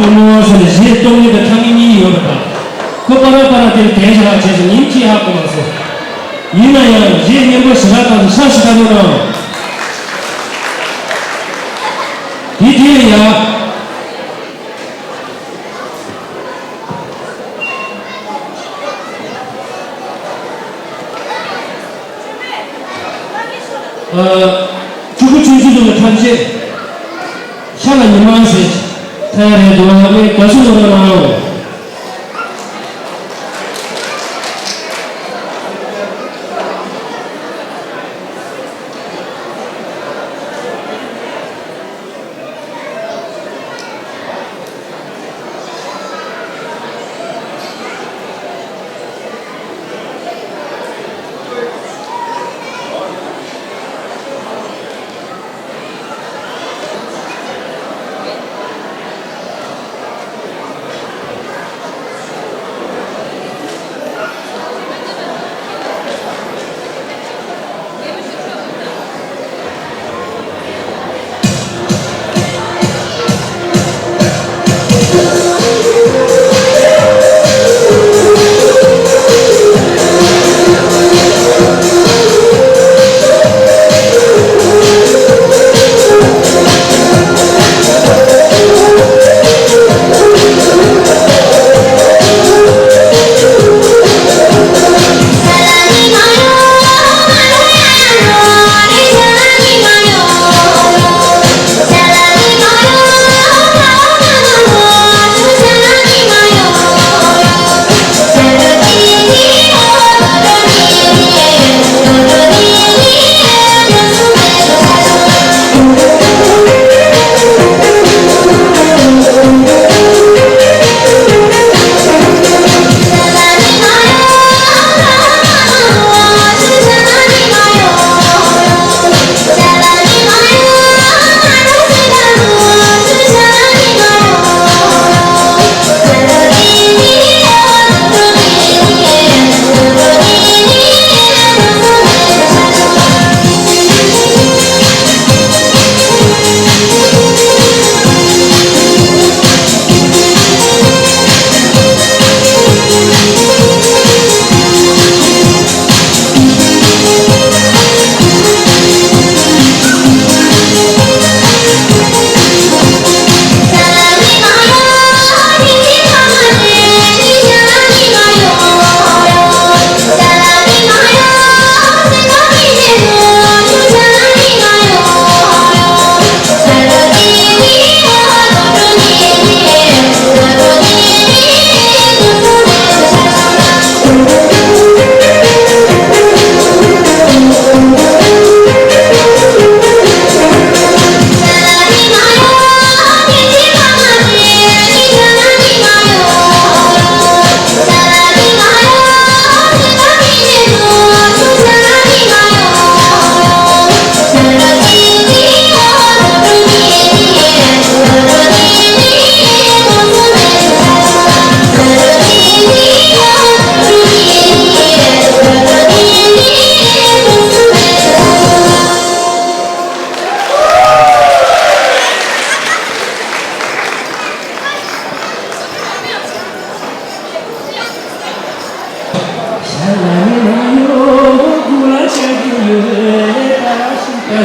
བུ་མོ་ཟེར་ནས་གཞས་གཏོང་མཁན་དང་འཁྲབ་མཁན་གཉིས་ཡོད་པ་དང་། ཁོ་པ་ར་པ་ར་དེར་གདན་ཞུ་རག་བྱས་སོང་། ཉིན་གཅིག་ཧ་གོ་མ་སོང་། ཡིན་ན་ཡང་གཞས་སྙན་པོ་ཞེ་དྲག་བཏང་སོང་། ཕྱག་ཞུ་དགོས་གནང་། དེ་དུས་ལ་ཡ། ཨ། སྤྲུལ་སྐུ་ཆུང་ཆུང་ཚོ་ལ་ཐམས་ཅད་ཤ་ལ་ཉི་མ་ཟེར་ཐལ་རེད་འདུག་ཨ་ནི་དགའ་བསུ་ངོ་རང་གནང་།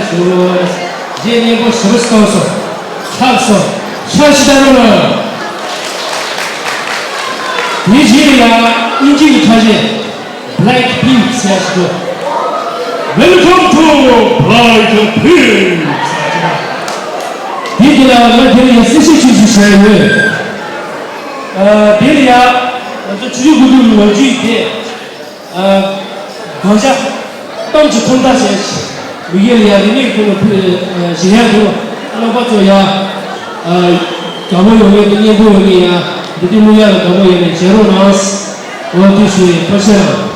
ཞུ། རྗེས་སྙན་པོ་ཞེ་པོ་ཞིག་བཏང་སོང་། ལྷག་སོང་། ཤ་ཞིག་ད་རུང་། དེའི་རྗེས་ལ་ཡང་དབྱིན་ཇི་གི་ཁ་ཤས། Blackpink ཟེར་ཞིག་འདུག Welcome to Blackpink ཟེར་ཞིག་འདུག་དེའི་རྗེས་ལ་ང་དེ་ལ་ཡང་གསལ་བཤད་ཆུང་ཞིག་བྱས་ཡོད། ཨ། དེ་ལ་ཡང་ང་ཚོ་ཆུ་བཞི་སྒང་དྲུག་ལོ་རྒྱུས་དེ། ཨ། དགོངས་ཞག་གཏམ་གྱི་ཐུང་མཐའ་ཞེས། མི་སྒེར་ལ་ཡང་རིག་གནས་ཁུལ་ལ་ཕུལ་ཞིག་ཡང་འདུག་རྣམ་པ་ཚོ་ཡང་། ཨ། དགའ་པོ་ཡོང་མཁན་དང་སྙན་པོ་ཡོང་མཁན་ཡང་འདི་དུས་མི་ཡག་ལ་དགའ་པོ་ཡོང་མཁན་བྱེད་རོགས་གནང་། འོ་དེ་ཞུ་ཡིན། ཐུགས་རྗེ་གནང་།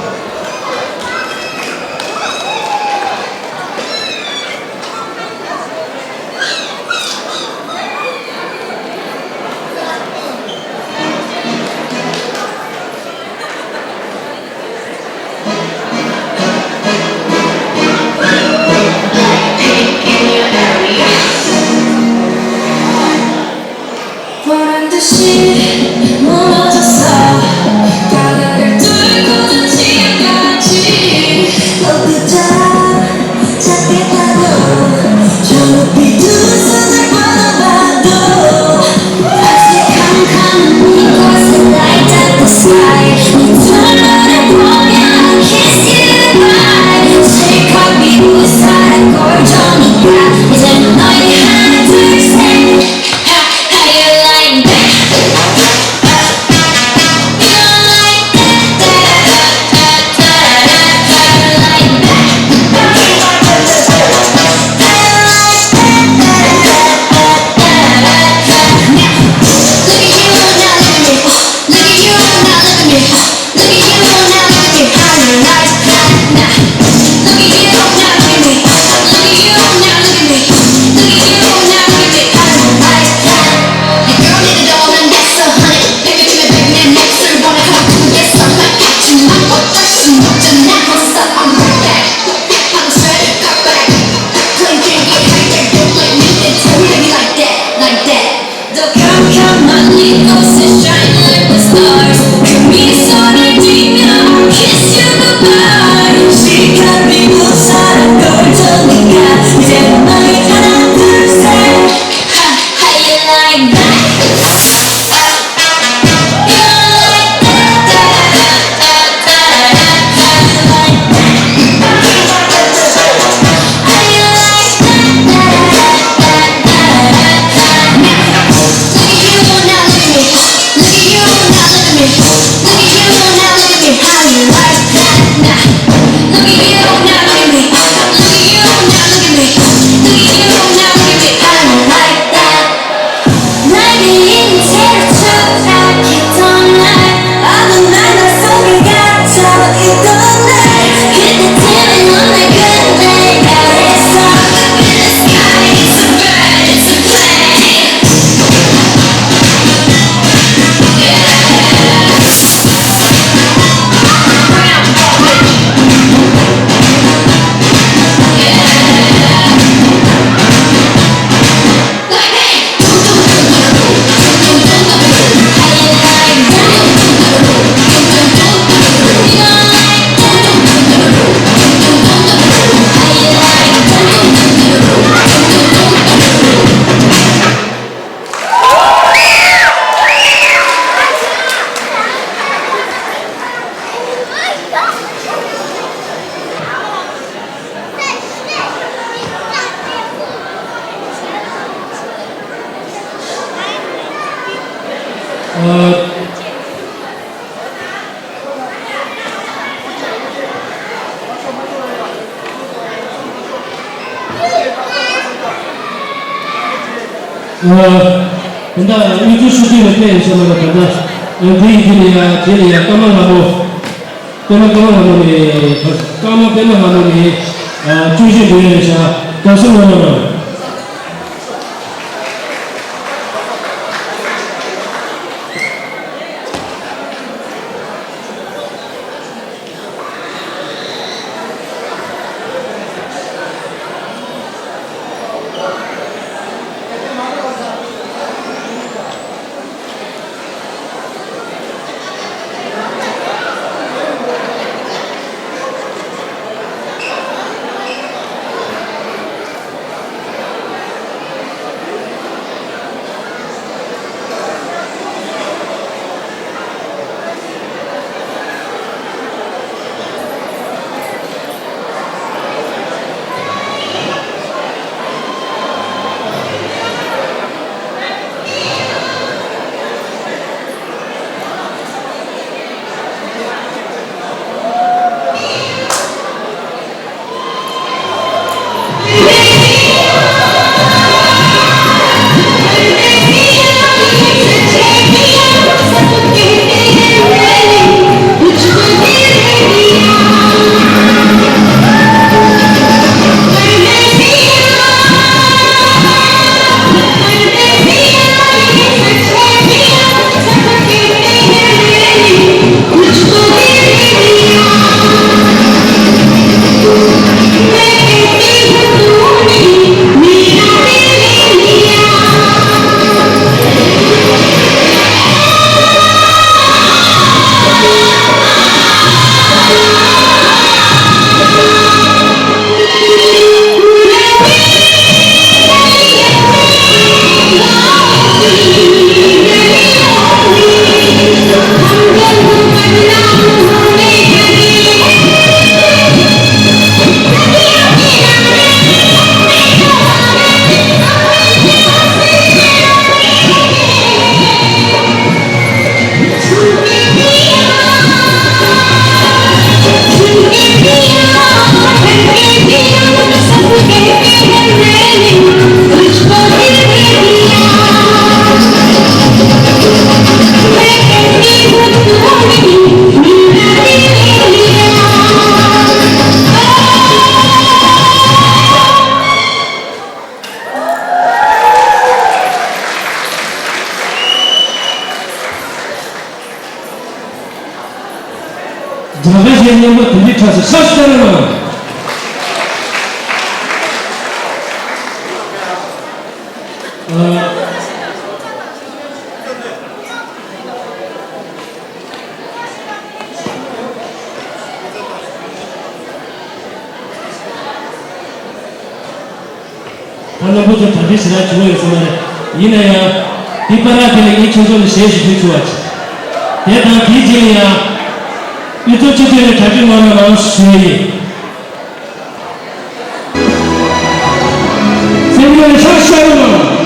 보란 듯이 무너졌어. 바다를 뚫고 난 지금까지. 어디다 찾겠다고. 저 높이 두 손을 뻗어봐도 아직 캄캄한 이곳은 light up the sky. 네 두 눈을 보면 kiss you goodbye. 실컷 비웃어 난 꼴 좋으니까 이제 너희 하나 둘 셋. How, how you like that? You like that? 더 캄캄한 이곳에 shine like the stars. 그 미소를 띠며 kiss you goodbye. 시간 비고 사랑 걸쳐니까 이제 너희 하나 둘 셋. How, how you like that? ད་ལྟ་དབུས་གཙང་ཧྲུའུ་ཅི་ལ་ཕེབས་ཡོད་ཟེར་ལ། ད་ལྟ་འདི་ཡི་འདི་ལ་ཡ་དེ་ལ་ཡ་ཀརྨ་ལྷ་མོ། པདྨ་ཀརྨ་ལྷ་མོ་ནས། ཀརྨ་པདྨ་ལྷ་མོ་ནས་ཨ་བརྗོད་གཞི་འབུལ་ཡ་ཡིན་ཤག་དགའ་བསུ་གནང་རོགས་གནང་། སྙན་པ་དེ་འདྲའི་ཁྲ་ས་ཤ་སྟེར་རོགས་གནང་། ཨ། ད་རྣམ་པ་ཚོ་གྲ་སྒྲིག་ཞེ་དྲག་བྱུང་བ་ཡོད་ས་མ་རེད། ཡིན་ན་ཡང་། འདི་པར་ར་དེ་ལ་ངས་ཁྱེད་ཚོ་ལ་ཞལ་ཞིག་ཕུལ་ཆོག་པ་བྱེད། དེ་དང་དེའི་རྗེས་ལ་ཡང་། དབུས་གཙང་སྤྱི་འཐུས་ནས་གྲ་སྒྲིག་གནང་རོགས་གནང་ཞུ་ཡི་ཡིན། སེམས་ལ་ཤ་ཤ་རོགས་གནང་།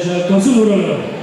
ཤར་དགའ་བསུ་ལོ་ར་ལ།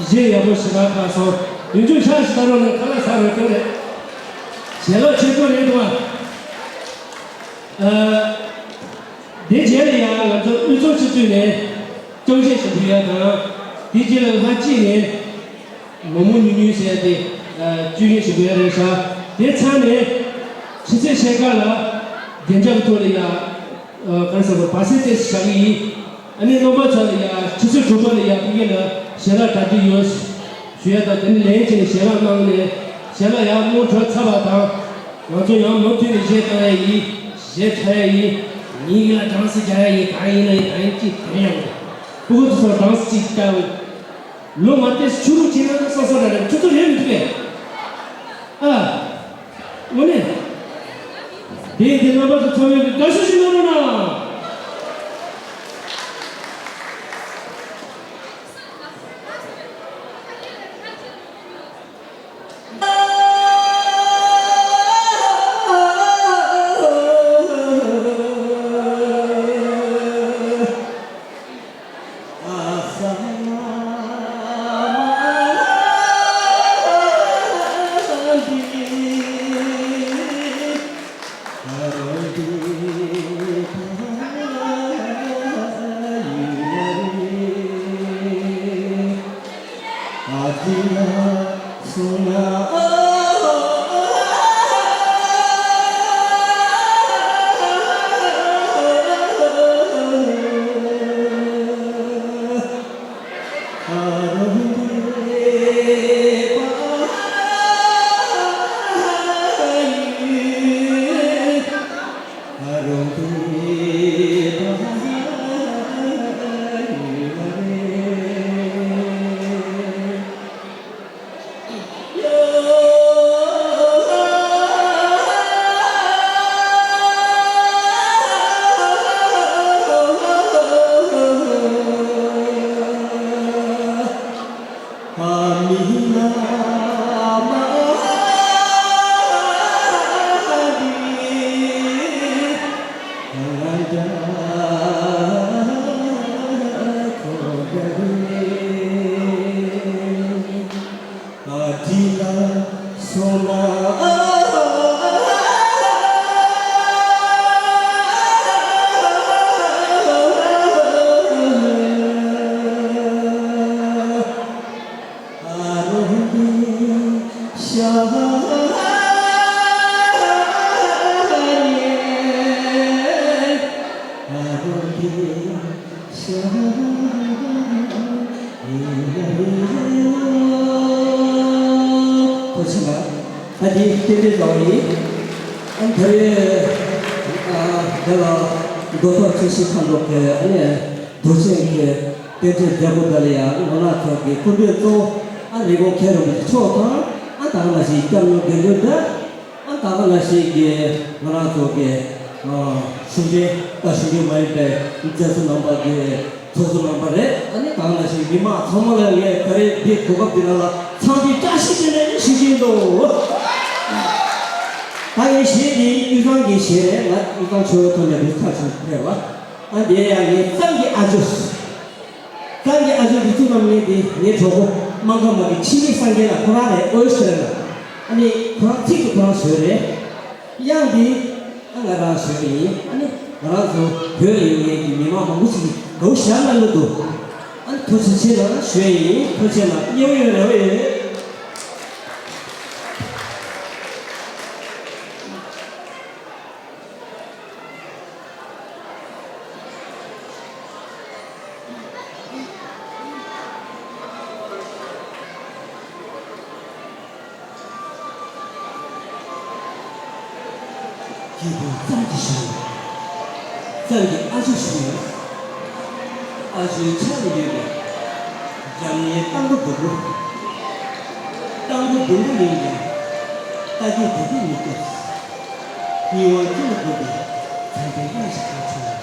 གཞས་ཡག་པོ་ཞེ་དྲག་ཁག་སོང་། མདུན་ཅུང་ཤག་ཞིག་ལྟ་རོགས་གནང་། ཁ་ལག་ཟ་རོགས་སྐྱོན་རེད། ཞལ་ལག་ཆེ་པོ་རེད་འདུག་ཨ། དེ་རྗེས་ལ་ཡང་ང་ཚོ་དབུས་གཙང་སྤྱི་འཐུས་ནས་རྐྱང་གཞས་ཞིག་འབུལ་ཡ་དང་། དེ་རྗེས་ལ་ལྷ་སྐྱིད་ནས། མོ་མོ་ཉུང་ཉུང་ཟེར་ཏེ། ཨ། བཅོས་ཉེས་ཞིག་དགོས་ཡ་རེད་ཤག་དེ་ཚར་ནས་ཕྱི་ཚེས་ཕྱེད་ཀ་ལ་བདེ་འཇགས་ཐོག་ལ་ཡ། ཨ། ག་རེ་ཟེར་དགོས། བར་སེང་ཏོག་ཙམ་བཞག་གི་ཡིན། ཨ་ནི་རྣམ་པ་ཚོ་ལ་ཡ་ཕྱི་ཚེས་དྲུག་པ་ལ་ཡ་ཕ་གི་ལ་ཞལ་ལག་གྲ་སྒྲིག་ཡོད་ཞུ་ཡ་དང་། དེ་ནི་ལན་གཅིག་ནས་ཞལ་ལག་གནང་ནས་ཞལ་ལག་ཡར་སྔོན་འགྲོ་ཚར་བ་དང་། ང་ཚོ་ཡང་མུ་མཐུད་ནས་གཞས་བཏང་ཡ་ཡིན། གཞས་འཁྲབ་ཡ་ཡིན། ཉིན་ཡིན་ལ་གྲངས་སུ་རྒྱག་ཡ་ཡིན། གང་ཡིན་ན་ཡིན། གང་ཡིན་གཅིག་དེ་ཡང་། ཕྲུ་གུ་ཚོ་གྲངས་སུ་གཅིག་བཀལ། ལོ་མ་བལྟས་ཆུ་རུ་ཁྱེད་རང་སོ་སོ་ར་རེད། ཁྱོད་ཚོ་རེད་མི་འདུག་གས། ཨ། དངོས་གནས། དེ་དེ་རྣམ་པ་ཚོ་ཚང་མས་དགའ་བསུ་ཞིག་གནང་རོགས་གནང་། ཐུགས་རྗེ་ཆེ། ད་འདི་རྟེན་འབྲེལ་ཟླ་བ་ཡིན། ཨ་ནི་ད་རེས་ཨ་འདི་ལ་མགོ་ཐོག་ཆེ་ཤི་ཁ་འགྲོ་གི་ཨ་ནི་བུ་ཆེན་གྱི་རྟེན་འབྲེལ་མཛད་སྒོ་འདི་ལ་ཡང་ང་རང་ཚོ་གི་སྐུ་མགྲོན་གཙོ་བོ་ཨ་རི་བོ་མཁན་རིན་པོ་ཆེ་མཆོག་དང་ཨ་ད་ག་ནང་བཞིན་སྐྱབས་མགོན་དགེ་འདུན་བདག་ཨ་ད་ག་ནང་བཞིན་གྱི་ང་རང་ཚོ་གི་ཨ་གཞུང་འབྲེལ་ད་གཞུང་འབྲེལ་མ་ཡིན་པའི་མཛད་གཙོ་རྣམ་པ་གི་ཚོགས་གཙོ་རྣམ་པ་རེད། ཨ་ནི་ད་ག་ནང་བཞིན་མི་མང་ཚང་མ་ལ་ངས་ད་རེས་འདི་གོ་སྐབས་འདི་ནང་ལ་འཚམས་འདྲི་བཀྲ་ཤིས་བདེ་ལེགས་ཞུ་གི་ཡིན་འདུག་ད་ངའི་གཞས་འདི་དབུས་གཙང་གི་གཞས་རེད། ང་དབུས་གཙང་ཆོལ་ཁའི་ཐོག་ནས་འདི་ཚར་ཞིག་ཕེབས་པ། ཨ་འདི་ཡང་ངའི་གཙང་གི་ཨ་ཇོ། གཙང་གི་ཨ་ཇོ་འདི་ཚོ་རྣམས་ངའི་འདི་ངའི་གྲོགས་པོ་སྨར་ཁམས་པ་གི་འཆི་མེད་སངས་རྒྱས་ལགས་ཁོ་རང་རེད། ཨོ་ཤེ་རེད་ལ། ཨ་ནི་ཁོ་རང་ཚིག་ཏུ་ཁོ་རང་བཟོས་རེད། དབྱངས་འདི་ཨ་ང་རང་བཟོས་པ་ཡིན། ཨ་ནི་ང་རང་ཚོ་བོད་ལ་ཡོད་མཁན་གྱི་མི་མང་མང་པོ་ཞིག་གིས་དགའ་བོ་ཞེ་དྲག་གནང་གི་འདུག་ཨ་ནི་ཐུགས་རྗེ་ཆེ་གནང་ཞུ་ཡ་ཡིན། ཐུགས་རྗེ་ཆེ་གནང་། མཉེས་པོ་ཡོད་རེད་བས། སྐྱིད་སྡུག་གཙང་གི་ཞུ། གཙང་གི་ཨ་ཇོ་ཞུ། ཨ་ཇོའི་ཆ་ལ་ཡོད་པའི་འཇམ་མཉེན་རྟ་མགོ་སྡུག་པོ། རྟ་མགོ་སྡུག་པོ་ཡིན་ཀྱང་རྟ་རྒྱུག་བདེ་བདེ་མི་སྐྱོ། སྙིང་དབང་སྐྱིད་ལ་སྡུག་པའི་བྱམས་པའི་དབྱངས་ཤིག་གང་བྱུང་།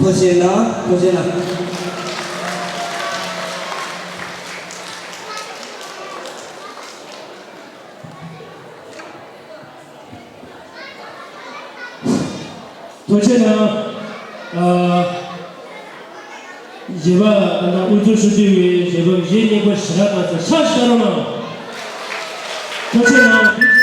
ཐུགས་རྗེ་གནང་། ཐུགས་རྗེ་གནང་། ཐུགས་རྗེ་གནང་། ཨ། གཞས་པ་ད་ལྟ་དབུ་འཛུགས་ཞུ་བསྡད་པའི་གཞས་པ་གཞས་རྙིང་པ་ཞེ་དྲག་དང་ཚེ་ཤ་ཤ་རོགས་གནང་། ཐུགས་རྗེ་གནང་།